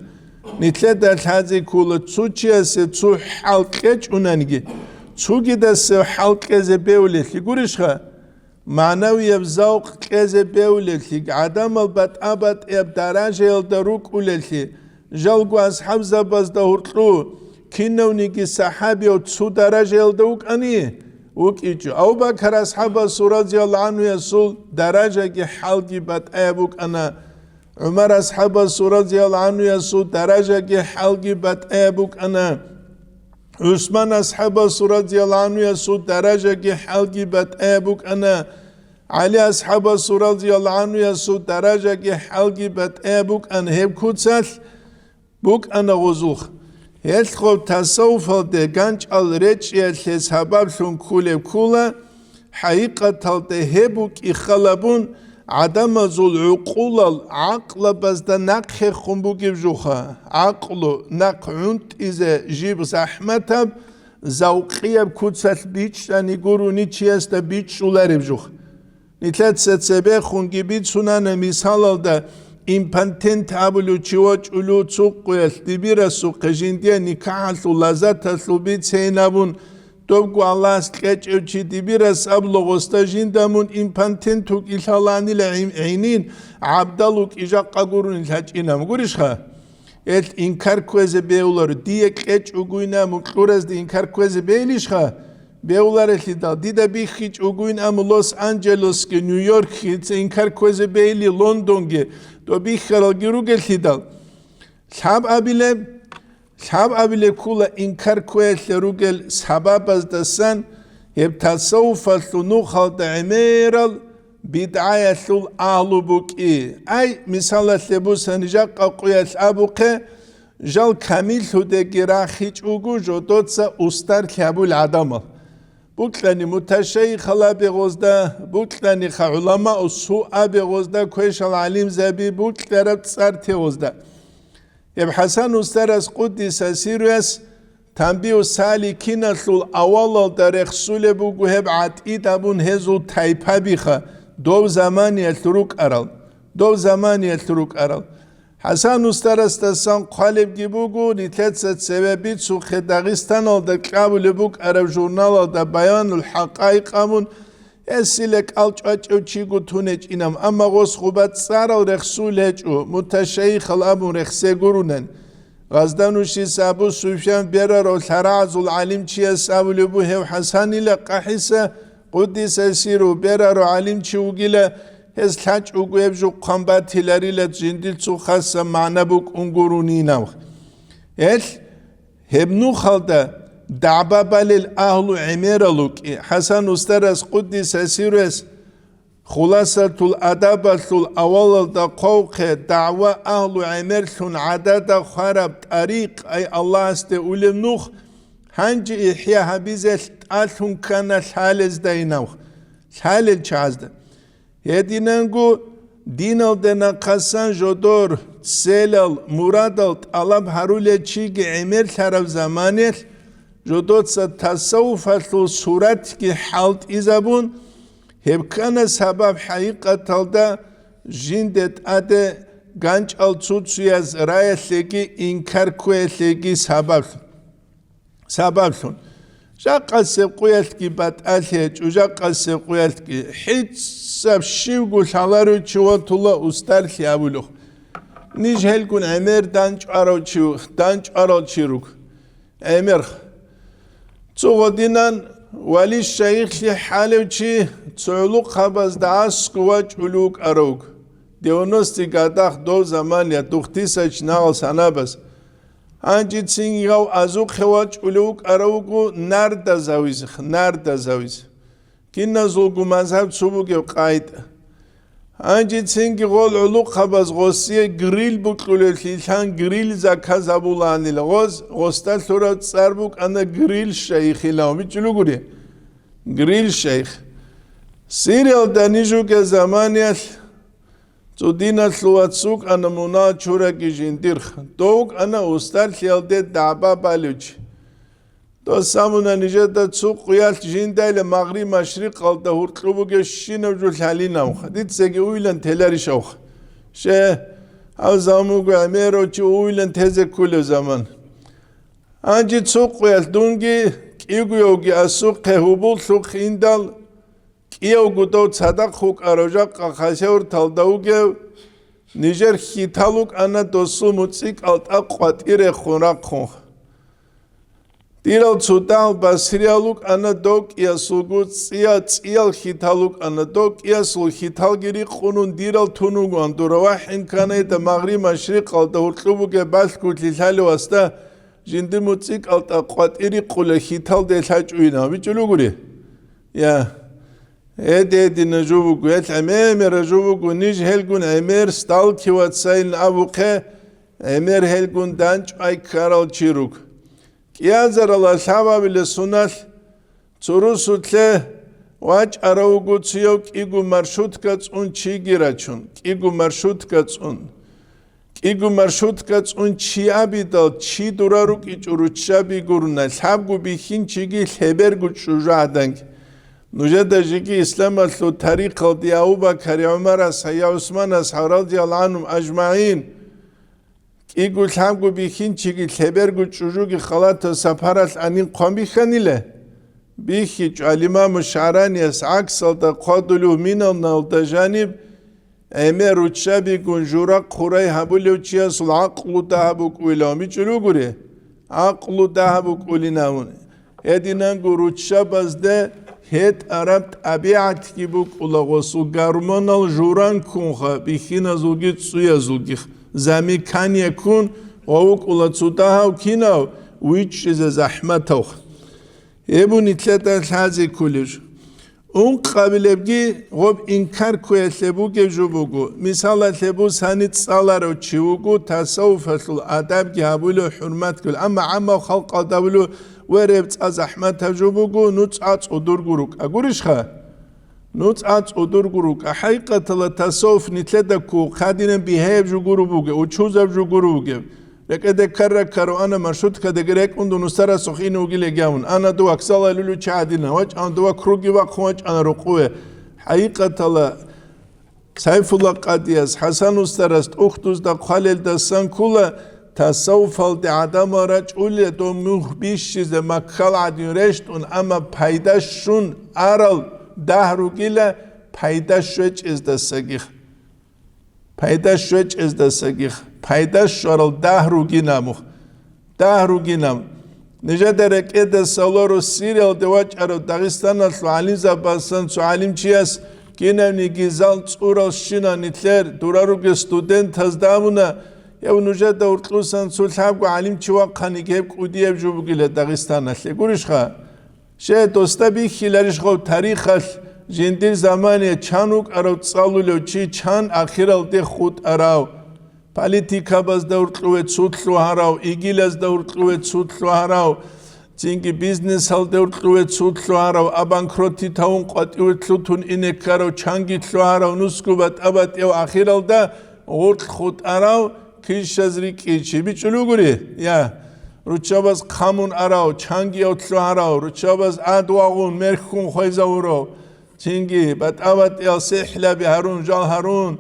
Нилъеда лъазе ккола, цо чиясе цо хӀал кьечӀунанги, цогидасев хӀал кьезе бевлелъи гурищха? Магьнавияб завкъ кьезе бевлелъи, гӀадамал батӀа-батӀияб даражаялда рукӀулелъи, жалго асхӀабзабазда гьоркьу кинавниги сахӀабияв цо даражаялда вукӀани? ВукӀичӀо. Абу-Бакар асхӀабасул разияллагьу гӀанхуясул даражаги хӀалги батӀаяб букӀана. ГӀумар асхӀабасул разияллагьу гӀанхуясул даражаги хӀалги батӀаяб букӀана. ГӀусман асхӀабасул разияллагьу гӀанхуясул даражаги хӀалги батӀаяб букӀана. ГӀали асхӀабасул разияллагьу гӀанхуясул даражаги хӀалги батӀаяб букӀана гьеб куцалъ. БукӀана гъозухъ. Гьелъго тасаввуфалде ганчӀал речӀчӀиялъе сабаблъун кколеб ккола, хӀакъикъаталда гьеб букӀи халабун, гӀадамазул гӀукъулал гӀакълабазда нахъехун бугеб жуха, гӀакълу нахъ гӀунтӀизе жиб захӀматаб, завкъияб куцалъ бичӀчӀани гурони чиясда бичӀчӀулареб жух. Нилъеца цебехунги бицунана мисалалда, импотент абулев чи вачӀулев цо къуялъ дибирасухъе жиндие никахӀалъул лаззаталъул бицейин абун, добго Аллагьас кьечӀев чи дибирас абула гъосда жинда мун импотент вукӀилъаланила гӀин-, гӀинин гӀабдал вукӀи жакъа гурони лъачӀинаб гурищха? Эл инкар кквезе бегьуларо, дие кьечӀ угуйна мукьуразда инкар кквезе бегьилищха? Бегьуларелъидал, дида бихьичӀ угуйн ам Лос-Анджелесги, Нью-Йоркги, инкар кквезе бегьили Лондонги, доб бихьаралги ругелъидал. Лъаб абилеб, лъаб абилеб ккула инкар кквеялъе ругел сабабаздасан гьеб тасаввуфалъул нухалда гӀемерал бидгӀаялъул агьлу букӀи. Ай, мисалалъе бусани, жакъа къуялъ абухъе, жал камиллъудеги рахичӀого жодоца устарлъи гьабул гӀадамал. Букьани муташайихал абе гъозда, букьаниха гӀуламаусу абе гъозда, квешал гӀалимзаби букьараб цӀар те гъозда. Гьеб ХӀасан устарас къуддиса сируяс Танбиу саликиналъул авалалда рехсулеб буго гьеб гӀатӀид абун гьезул тайпабиха, дов заманиялъ рукӀарал, дов заманиялъ рукӀарал. ХӀасан устарасдасан хъвалебги буго, нилъеца цеве бицухъе Дагъистаналда кьабулеб букӀараб журналалда Баянул ХӀакъаикъ абун, гьесила кӀал чӀвачӀев чиго тунечӀинав, амма гъос гъуба цӀарал рехсул гьечӀо, муташайихал абун рехсе гурунан. Гъазданущиса Абу Суфьян берарав лъарагӀазул гӀалимчияс абулеб бугьев ХӀасанила къахӀиса, къуддиса сиру, берарав гӀалимчи вугила, гьес лъачӀ вугояб жухъан батиларила жиндилцун хаса магӀна букӀун гурунинав. Гьелъ Гьеб нухалда дагӀба балел агьлу гӀемерал рукӀи. ХӀасан устарас къуддиса сиррес Хуласатул адабалъул авалалда хъвавхъе дагӀва агьлу гӀемерлъун гӀадада хвараб тӀарикъ, ай Аллагьасде улеб нух, гьанже ихӀя гьабизелъ тӀалъун ккана лъалездайинав, лъалел чагӀазда. Гьединанго диналда нахъасан жодор, целал, мурадал тӀалаб гьарулел чиги гӀемерлъараб заманалъ жодоца тасаввуфалъул суратги хӀалтӀизабун, гьеб ккана сабаб хӀакъикъаталда жинде тӀаде ганчӀал цуцуяз раялъеги инкар кквеялъеги сабаблъун. Сабаблъун. Жакъасеб къуялъги батӀалъи гьечӀо, жакъасеб къуялъги. ХӀицаб щивго лъаларев чи ватула устарлъи абулев. Ниж гьелгун гӀемер данчӀварав чи, данчӀварал чи руго. ГӀемер. Цо гъодинан вали шайихлъи хӀалев чи цо гӀулухъабазда аскӀов вачӀулев вукӀаравго. Девяностый годах дов заман я, двухтысячный нагъал санабаз. Гьанже цинги гьав азухъе вачӀулев вукӀаравго нардазавизе, нардазавизе. Киназулго мазгьаб цо бугеб къайда. Гьанже цинги гъол гӀулухъабаз гъосие гриль букьулевлъилан гриль заказабулаанила гъоз, гъосда лъурав цӀар букӀана гриль шайихилан, бичӀчӀулугури. Гриль шайих. Сириялда ниж вугеб заманиялъ Цо диналъул вац вукӀана мунагьал чураги жиндирха. Дов вукӀана устарлъиялде дагӀба балев чи. Дос абуна нижеда цо къуялъ жиндайила магъриб-машрикъалда гьуркьу бугев щинаб жо лъалинавха, дицаги уйлан теларищавха. Ще, гьав заман вуго гӀемерав чи уйлан тезе кколев заман. Гьанже цо къуялъ дунги кӀигоявги асухъе гьубуллъухъ индал, кӀиявго дов цадахъ вукӀарав жакъа хасавюрталда вугев, нижер хьитал вукӀана досул муцӀикӀал тӀа къватӀир рехун рахъун. Дирал цо дагь басриял вукӀана дов кӀиясулго цӀия-, цӀиял хьитал вукӀана, дов кӀиясул хьиталги рикъунун дирал тун вугоан, дура вахӀин ккана гьеда магъриб-машрикъалда гьуркьу бугеб балъголъи лъалевасда, жинди муцӀикӀал тӀа къватӀир рикъула хьиталде лъачӀуйин гьабичӀо ругури? Я. Гьедин-гьедина жо буго, гьел гӀемер-гӀемера жо буго, ниж гьелгун гӀемер сталкиваться-ин абухъе, гӀемер гьелгун данчӀвай ккарал чи руго. КӀиазарала лъабабилеб соналъ цо русулъе вачӀарав вуго цояв кӀиго маршрутка цӀун чиги рачун, кӀиго маршрутка цӀун. КӀиго маршрутка цӀун чи абидал, чи дура рукӀичӀо руччаби гуруна, лъабго бихьинчиги лъеберго чӀужу гӀаданги. Нужеда жеги исламалъул тарихалде Абу-Бакари, ГӀумарас, гьайя ГӀусманас, гьа радияллагьу гӀангьум ажмагӀин, кӀиго лъабго бихьинчиги лъеберго чӀужуги халатав сапаралъ гьанин хъван бихьанила? БихьичӀо. Ал-Имаму ШагӀраниялъ гӀаксалда хъвадулев минаналда жаниб, гӀемер руччабигун жура хъурай гьабулев чиясул гӀакълу дагьаб букӀуйилан бичӀчӀулеб бугури? ГӀакълу дагьаб букӀулин абун. Гьединанго руччабазда гьетӀараб тӀабигӀатги букӀула, гъосул гормонал журан ккунха, бихьиназулги цӀуязулги замикание ккун ва вукӀула цо дагьав кинав вичӀчӀизе захӀматав. Гьеб нилъеда лъазе кколеб жо. Ункъабилебги гъоб инкар кквеялъе бугеб жо буго. Мисалалъе бусани, цӀаларав чи вуго, тасаввуфалъул адабги гьабулев, хӀурматги гьабулев, амма гӀаммав халкъалда гьабулев ва реб цӀа захӀматаб жо буго, нуцӀа цӀудурго рукӀа. Гурищха? НуцӀа цӀудурго рукӀа. ХӀакъикъаталда тасаввуф нилъеда ккун хадинаб бигьаяб жо гуро бугеб, учузаб жо гуро бугеб. РекӀеде ккара-ккарав ана маршруткадаги рекӀун дун устарасухъ ине вугилан гьавун. Ана дов вокзалалъул чи гьадинав, вачӀана дова круги вахъун вачӀана рукъуве. ХӀакъикъаталда Сайфулла къадияс, ХӀасан устарас тӀухьдузда хъвалелдасан ккола, тасаввуфалде гӀадамал рачӀула дов мухь бищизе маккал гӀадин рещтӀун, амма пайда щун арал дагь ругила, пайда щвечӀездасагих. Пайда щвечӀездасагих, пайда щварал дагь ругин абух. Дагь ругин аб. Нижеда рекӀеда салоро Сириялде вачӀарав Дагъистаналъул гӀалимзабасан цо гӀалимчияс кинавниги зал цӀурал щинал нилъер дураруге студентазда абуна, гьев нужеда уркьусан цо лъабго гӀалимчи вахъаниги гьеб кӀудияб жо бугила Дагъистаналъе. Гурищха? Щай досда бихьиларищ гъов тарихалъ, жиндир замане чан вукӀарав цӀалулев чи чан ахиралде хутӀарав, политикабазда уркьуве цо лъугьарав, игилазда уркьуве цо лъугьарав, цинги бизнесалде уркьуве цо лъугьарав, абанкротитавун къватӀиве лъутун ине ккарав, чанги лъугьарав, нусго батӀа-батӀияв ахиралда гъоркь хутӀарав, килщаз рикӀкӀи чи бичӀчӀулев гури? Я, руччабаз хъамун арав, чангияв лъугьарав, руччабаз ад вагъун, мерхьун хвезавурав, цинги батӀа-батӀиял сихӀлаби гьарун, жал гьарун,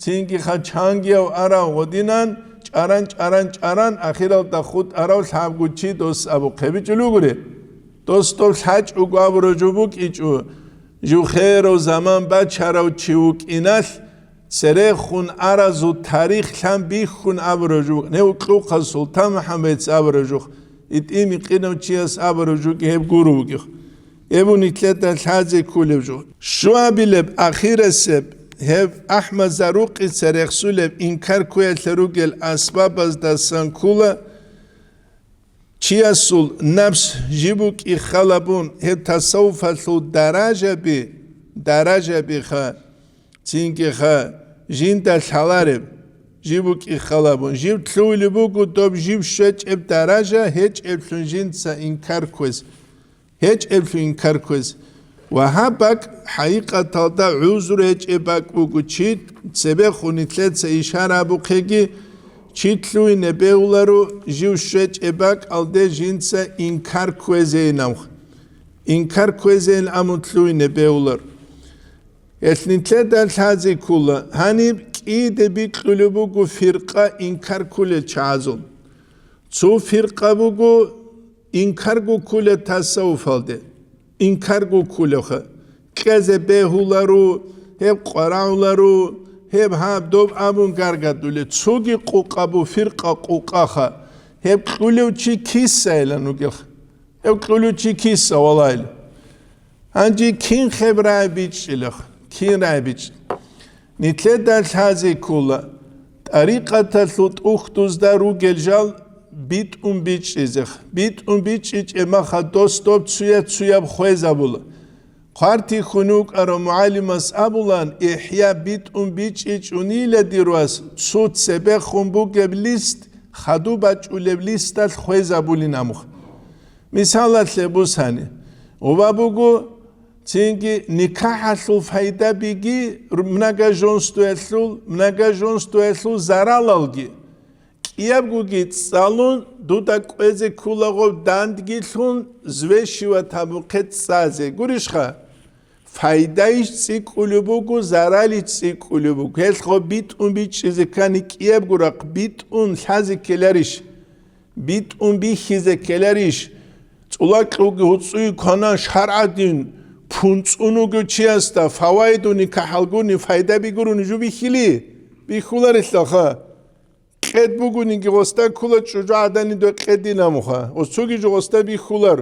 цинги ха чангияв арав гъодинан, чӀаран-чӀаран-чӀаран, ахиралда хутӀарав лъабго чи дос абухъе бичӀчӀулев гури? Дос дов лъачӀого абурав жо букӀичӀо, жив херав заман бачарав чи вукӀиналъ, церехун аразул тарих лъан бихьун абурав жо, гьев Кьукъа Султан МухӀаммадица абурав жо, итӀи-микъинав чияс абурав жоги гьеб гуро вугев. Гьеб нилъеда лъазе кколеб жо. Щуабилеб, ахирасеб, гьеб АхӀмад Зарукъица рехсулеб инкар кквеялъе ругел асбабаздасан ккола, чиясул напс жиб букӀи халабун, гьеб тасаввуфалъул даражаби, даражабиха, цинги ха, жинда лъалареб, жиб букӀи халабун, жиб лъугьулеб буго доб жиб щвечӀеб даража гьечӀеблъун жинца инкар кквез, гьечӀеблъун инкар кквез. Ва гьаб бакӀ хӀакъикъаталда гӀузру гьечӀеб бакӀ буго чи, цебехун нилъеца ишара абухъеги, чи лъугьине бегьуларо жив щвечӀеб бакӀалде жинца инкар кквезейин абухъ. Инкар кквезейин абун лъугьине бегьуларо. Гьелъ нилъеда лъазе ккола, гьаниб кӀиде бикьулеб буго фиркъа инкар кколел чагӀазул. Цо фиркъа буго инкарго кколеб тасаввуфалде, инкарго кколебха, кьезе бегьуларо, гьеб къварагӀуларо, гьеб гьаб доб абун гаргадулел. Цоги къукъа бу, фиркъа къукъаха, гьеб кьулев чи кисайилан вугелха. Гьев кьулев чи киса, валлагьила. Гьанже кин хеб рагӀи бичӀчӀилах, кин рагӀи бичӀчӀ. Нилъеда лъазе ккола, тӀарикъаталъул тӀухьдузда ругел жал битӀун бичӀчӀизех. БитӀун бичӀчӀичӀеб маха дос доб цуя-цуяб хвезабула. Хъвартихьун вукӀарав мугӀалимас абулан, ИхӀя битӀун бичӀчӀичӀунила дир вас, цо цебехун бугеб лист, хадуб бачӀулеб листалъ хвезабулин амух. Мисалалъе бусани, гъуба буго, цинги никахӀалъул пайда биги, р-, мнагожёнствоялъул, мнагожёнствоялъул заралалги. КӀиябгоги цӀалун, дуда кӀвезе ккулаго дандгилъун, взвешивать гьабухъе цӀазе. Гурищха? Пайдайищ цӀикӀкӀулеб буго, заралищ цӀикӀкӀулеб буго. Гьелъго битӀун бичӀчӀизе ккани кӀиябго рахъ битӀун лъазе ккеларищ? БитӀун бихьизе ккеларищ? ЦӀулакьуги гьуцӀуй квана шаргӀадин, пунцӀун вугев чиясда фавайду никахӀалгуни пайда бигуруни жо бихьили? Бихьуларелъаха. Кьед бугониги гъосда ккула чӀужугӀадани дой кьедин амуха. Гъос цоги жо гъосда бихьулар.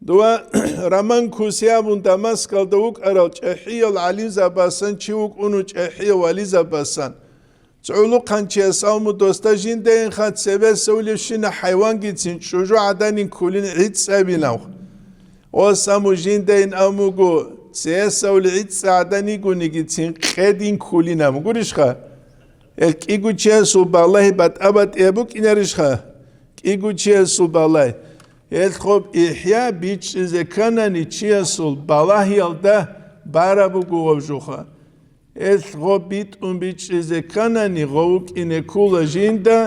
Дова Роман Куси абун Дамаскалда вукӀарал чӀехӀиял гӀалимзабасан чи вукӀуну чӀехӀияв вализабасан. ЦӀулухъанчияс авму досда жиндайинха цебесавлевщина хӀайвангицин чӀужугӀаданин ккулин гӀицӀабинав. Ос аму жиндайин амуго цесавли гӀицӀа гӀаданигунигицин кьедин ккулинам. Гурищха? Эл кӀигучиясул балагьи батӀа-батӀияб букӀинарищха? КӀигучиясул балагьи. Гьелъ гъоб ихӀя бичӀчӀизе кканани чиясул балагьиялда бараб буго гъоб жуха. Гьелъ гъоб битӀун бичӀчӀизе кканани гъов вукӀине ккула жинда,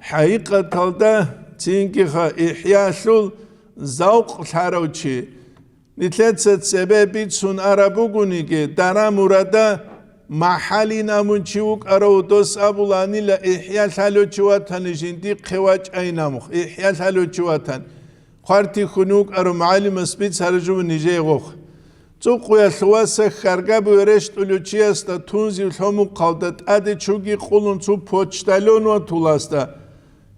хӀакъикъаталда, цингиха ихӀялъул завкъ лъарав чи. Нилъеца цебе бицун араб бугониги, дара-мурада махӀалин амун чи вукӀарав дос абуланила, ихӀя лъалев чи ватани жиндихъе вачӀайин амух, ихӀя лъалев чи ватани. Хъвартихьун вукӀарав мугӀалимас бицараб жо нижее гъохъ. ЦӀукъуялъуваса хьаргаб верещтӀулев чиясда тунзив лъомухъалда тӀаде чуги къулун цо почтальон ватуласда,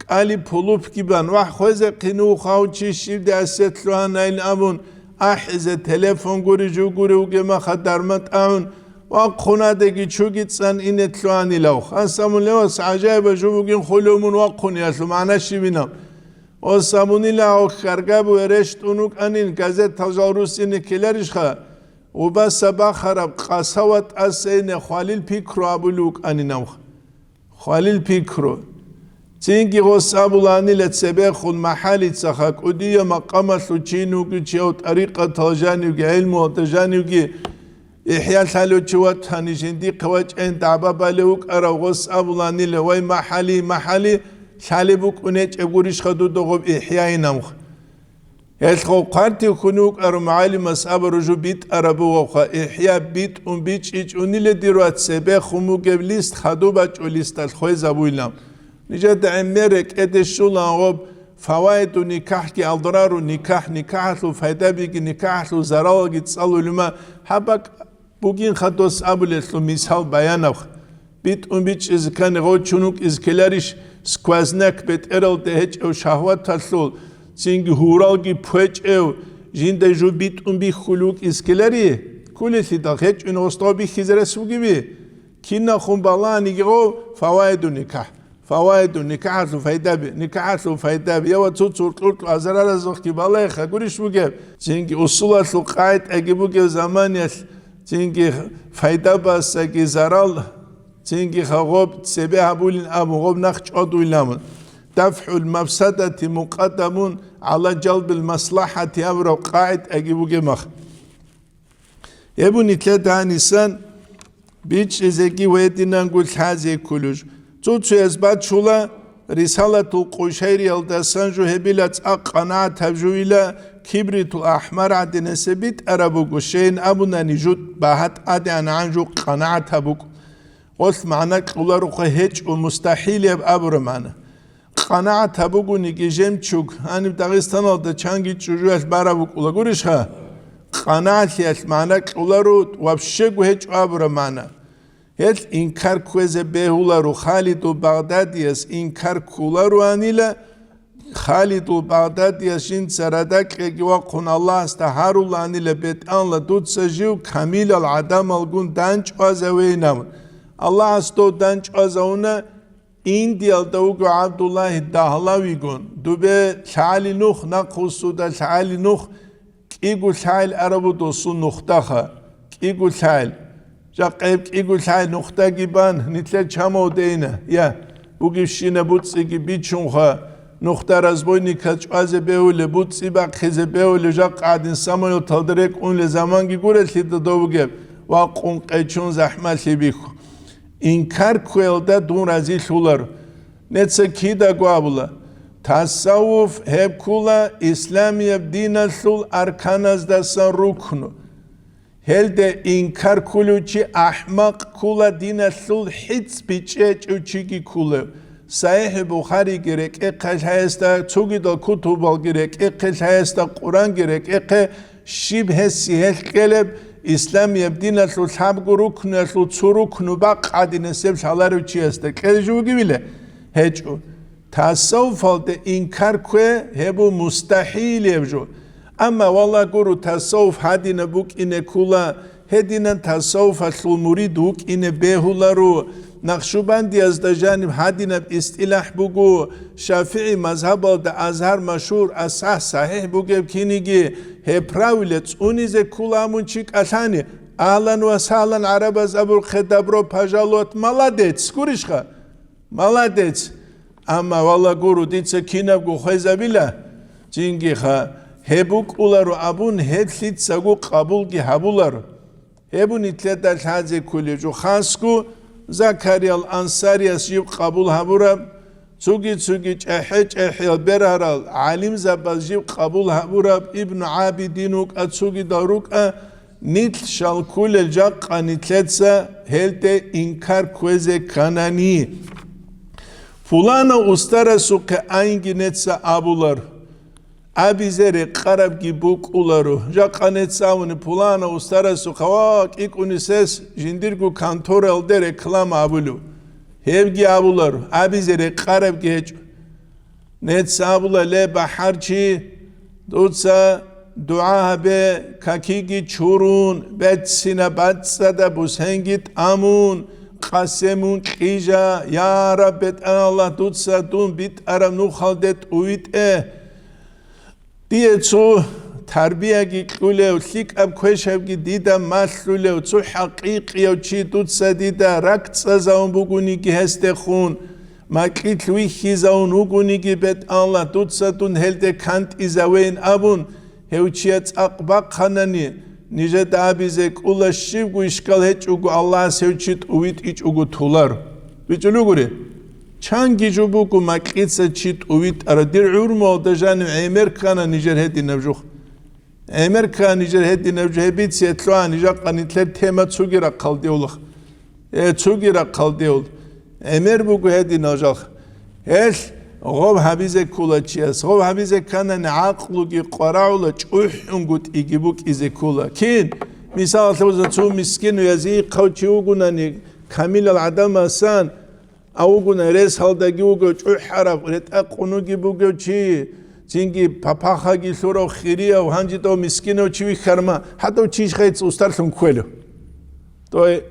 кӀали пулупги бан, вагь, хвезе хъинув хав чи щивде асет лъугьанайин абун, ахӀизе телефон гури жугури вугемаха дарма тӀагӀун, вахъунадеги чуги цӀан ине лъугьанилавх. Гьанса мун левас гӀажаиба жо бугин хулев мун вахъуниялъул магӀна щибинаб? Ос абунила гьав хьаргаб верещтӀун вукӀанин газетал жал русине ккеларищха? Убаса бахараб къасава тӀасейне хвалил пикру абулев вукӀанинавх. Хвалил пикру. Цинги гъос абуланила цебехун махӀалицаха кӀудия макъамалъул чи нуги чияв тӀарикъатал жанивги, гӀилмуялда жанивги, ихӀя лъалев чи ватани жиндихъе вачӀайин дагӀба балев вукӀарав гъос абуланила, вай, махӀали, махӀали, лъалеб букӀун гьечӀеб гурищха дуда гъоб ихӀяйин амх. Гьелъго хъвартихьун вукӀарав мугӀалимас абураб жо битӀараб бугоха, ихӀя битӀун бичӀчӀичӀунила дир вац цебехун бугеб лист хадуб бачӀул листалъ хвезабуйилан. Нижеда гӀемер рекӀеде щулан гъоб фаваиду никахӀги алдарару никахӀ, никахӀалъул пайдабиги, никахӀалъул заралги цӀалулима гьаб бакӀ бугин хадос абулелъул мисал баянаб. БитӀун бичӀчӀизе ккани гъов чун вукӀизе ккеларищ, сквозняк бетӀералде гьечӀев шагьваталъул, цинги гьуралги печӀев, жинда жо битӀун бихьулев вукӀизе ккелари? Кколелъидал гьечӀун гъосда бихьизе рес бугеби? Кинабхун баланиги гъов фаваиду никахӀ. Фаваиду, никахӀалъул файдаби, никахӀалъул файдаби, я ва цо цуркьулъу азараразухъги балайха гурищ бугеб, цинги усулалъул къагӀидаги бугеб заманиялъ, цинги файда басаги зарал, цинги хагъоб цебе гьабулин абун гъоб нах чӀвадуйламун. ДафгӀул мафсадати мукъаддамун гӀала жалбил маслахӀати абураб къагӀидаги бугеб мах. Гьеб нилъеда гьанисан бичӀчӀизеги гьединанго лъазе кколеб жо. Цо-цояз бачула, Рисалатул Къушайриялдасан жо гьебила цӀакъ къанагӀатаб жо ила, Кибритул АхӀмар гӀадинасеб битӀараб буго, щайин абунани жо багьа тӀадегӀан жо къанагӀатаб букӀун. Гъолъ магӀна кьоларухъе гьечӀо, мустахӀилияб абураб магӀна. КъанагӀат гьабугониги жемчуг, гьаниб Дагъистаналда чанги чӀужуялъ бараб букӀула гурищха? КъанагӀатлъиялъ магӀна кьоларо, вообще-го гьечӀо абураб магӀна. Гьелъ инкар кквезе бегьуларо, Халидул Багъдадияс инкар кколароанила, Халидул Багъдадияс жинца радакьеги вахъун Аллагьасда гьарулаанила, бетӀанла дуца жив камилал гӀадамалгун данчӀвазавейин абун. Аллагьас дов данчӀвазавуна, Индиялда вуго ГӀабдуллагьи Дагьлавигун, дубе лъагӀали нух, нахъвуссуда лъагӀали нух, кӀиго лъагӀел арабу досул нухдаха, кӀиго лъагӀел. Жакъа гьеб кӀиго лъагӀел нухдаги бан, нилъер чамав дейна, я, бугебщина буцӀцӀиги бичунха, нухда разбойникал чӀвазе бегьулеб, буцӀцӀи бахъизе бегьулеб, жакъа гӀадин самолеталда рекӀунле заманги гурелъида дов бугеб, вакъун къечун захӀмалъи бихьу. Инкар кквеялда дун разилъулар. Неца кидаго абула, тасаввуф гьеб ккула исламияб диналъул арканаздасан рукну. Гьелде инкар ккулев чи ахӀмакъ ккула, диналъул хӀицӀ бичӀчӀичӀев чиги ккулев. СахӀихӀи Бухариги рекӀехъе лъаялъ, цогидал кутубалги рекӀехъе лъаялъ, Къуранги рекӀехъе, щиб гьесие гьелъ кьелеб, исламияб диналъул лъабго рукнуялъул цо рукну бакъ гӀадинасеб лъаларев чиясда кьел жо бугевила? ГьечӀо. Тасаввуфалде инкар ккве гьеб мустахӀилеб жо. Амма, валлагь гуро, тасаввуф гьадинаб букӀине ккула, гьединан тасаввуфалъул мурид вукӀине бегьуларо. Накъшубандиязда жаниб гьадинаб истилахӀ буго, ШафигӀи мазгьабалда азар машгьур, асахӀ, сахӀихӀ бугеб киниги, гьеб правила цӀунизе ккула мун чи кӀалъани, агьлан ва сагьлан, гӀарабаз абурхъе, добро пожаловать, молодец, гурищха? Молодец! Амма, валлагь гуро, дица кинабго хвезабила, жиндиха, гьеб букӀуларо абун, гьеб лъицаго къабулги гьабуларо. Гьеб нилъеда лъазе кколеб жо, хасго Закариял Ансарияс жиб къабул гьабураб, цоги-цоги чӀехӀе-чӀехӀел берарал гӀалимзабаз жиб къабул гьабураб, Ибну ГӀабидин вукӀа, цогидал рукӀа, нилъ щал кколел жакъа нилъеца гьелде инкар кквезе кканани. Пуланав устарасухъе айинги неца абулар, абизе рекъарабги букӀуларо. Жакъа неца абуни, пуланав устарасухъа ва кӀикӀунисес жиндирго конторалде реклама абулев. Гьевги абуларо, абизе рекъарабги гьечӀо. Неца абула, ле, бахӀарчи, дуца дугӀа гьабе, какиги чурун, беццина бацӀцӀада бусенги тӀамун, къасемун кьижа, я Раб, БетӀераллагь, дуца дун битӀараб нухалде тӀувитӀе. Дие цо тарбияги кьулев, лъикӀаб квешабги дида малъулев, цо хӀакъикъияв чи дуца дида ракӀцӀазавун бугониги гьесдехун, макьилъ вихьизавун вугониги, БетӀераллагь, дуца дун гьелде кантӀизавейин абун, гьев чияс цӀакъ бахъанани, нижеда абизе кӀула, щибго ишкал гьечӀого, Аллагьас гьев чи тӀувитӀичӀого толар. БичӀчӀулев гури? Чанги жо буго макьица чи тӀувитӀараб. Дир гӀумруялда жанив гӀемер ккана нижер гьединаб жо. ГӀемер ккана нижер гьединаб жо, гьеб бицине лъугьана, жакъа нилъер тема цоги рахъалде ула. Э, цоги рахъалде ула. ГӀемер буго гьединал жал. Гьелъ гъов гьабизе ккола чияс. Гъов гьабизе кканани, гӀакълуги къварагӀула, чӀухӀунгутӀиги букӀизе ккола. Кин, мисалалъе босун, цо мискину язихъав чи вугунани, камилал гӀадамасан, а вугунани, рес гьалдаги вугев, чӀухӀараб, ретӀа-къунуги бугев чи, цинги папахаги лъурав, хирияв, гьанже дов мискинав чи вихьарма, гьадав чи ишхъайца устарлъун кквелев. Дой,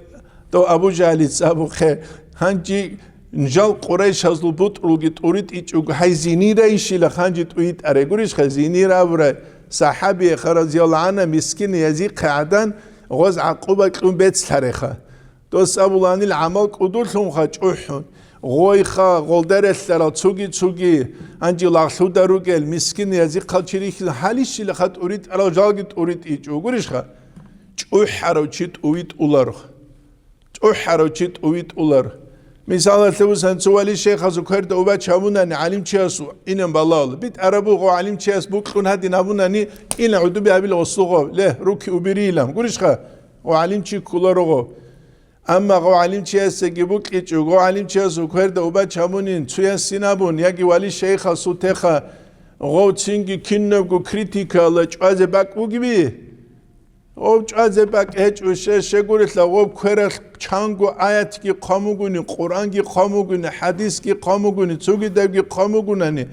дов Абу Жагьлица абухъе, гьанже жал Къурайшазул бутӀрулги тӀуритӀичӀого, гьай зинирайищила гьанже тӀуитӀарай гурищха, зинир абурай, сахӀабиеха, разияллагьу гӀанхӀа, мискин язихъе гӀадан гъоз гӀакъуба кьун бецлъареха. Дос абуланил гӀамал кӀудулъунха чӀухӀун, гъойха, гъолдарелъарал цуги-цуги, гьанже лагълъуда ругел, мискин язихъал чи рихьизан гьалищилаха тӀуритӀарал жалги тӀуритӀичӀо гурищха? ЧӀухӀарав чи тӀувитӀуларо. ЧӀухӀарав чи тӀувитӀуларо. Мисалалъе бусан, цо вали шейхасул кверда убач гьабунани гӀалимчиясул инан балагьула. БитӀараб буго гӀалимчияс букьун гьадин гьабунани, кӀила гӀудуби гьабила гъосулгъо, ле, руки убирийилан. Гурищха? Гъо гӀалимчи кколарогъо. Амма гъо гӀалимчиясеги букьичӀо, гъо гӀалимчиясул кверда убач гьабунин, цуясин абун, яги вали шейхасул теха гъов цинги кинабго критикала чӀвазе бакӀ бугеби? Гъов чӀвазе бакӀ гьечӀо, ще, щегурелъа гъов квералъ чанго аятги хъван бугони, Къуръанги хъван бугони, хӀадисги хъван бугони, цогидабги хъван бугонани,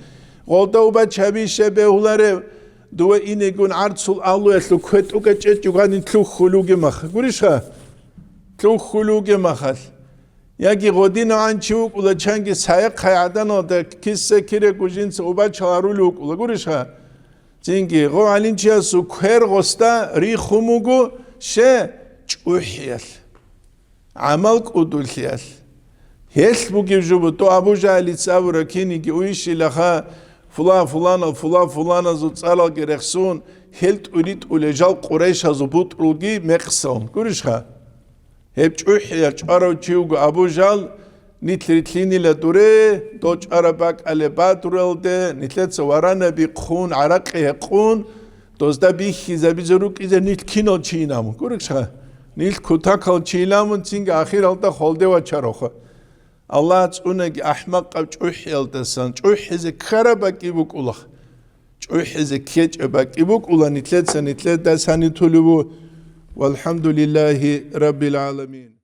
гъолда убач гьабише бегьуларев, дова инегун гӀарцул аллуялъул кве тӀуга чӀечӀугани лъухьулуге мах. Гурищха? Лъухьулуге махалъ. Яги гъодинав гӀанчи вукӀула, чанги саяхъай гӀаданалда киса кирего жинца убачал гьарули вукӀула. Гурищха? Цинги, гъо гӀалимчиясул квер гъосда рихун буго, ще, чӀухӀиялъ, гӀамал кӀудулъиялъ. Гьелъ бугеб жо бу, то Абу Жагьлица абура киниги уйищилаха, фулан, фуланал, фулан, фуланазул цӀаралги рехсун, гьел тӀуритӀуле жал къурайшазул бутӀрулги мекъсал. Гурищха? Гьеб чӀухӀиял чӀварав чи вуго Абу Жагьл, нилъ рилълъинила дуре, дол чӀвараб бакӀале Бадралде, нилъеца варанаби хъун, гӀаракъи гьекъун, дозда бихьизабизе рукӀизе нилъ кинал чийин абун. Гурищха? Нилъ кутакал чийин абун, цинги ахиралда холде вачароха. Аллагь цӀунаги ахӀмакъаб чӀухӀиялдасан, чӀухӀизе ккараб бакӀи букӀула. ЧӀухӀизе ккечӀеб бакӀи букӀула, нилъеца нилъеда санитулев ву. ВалхӀамдулиллагьи раббил гӀаламин.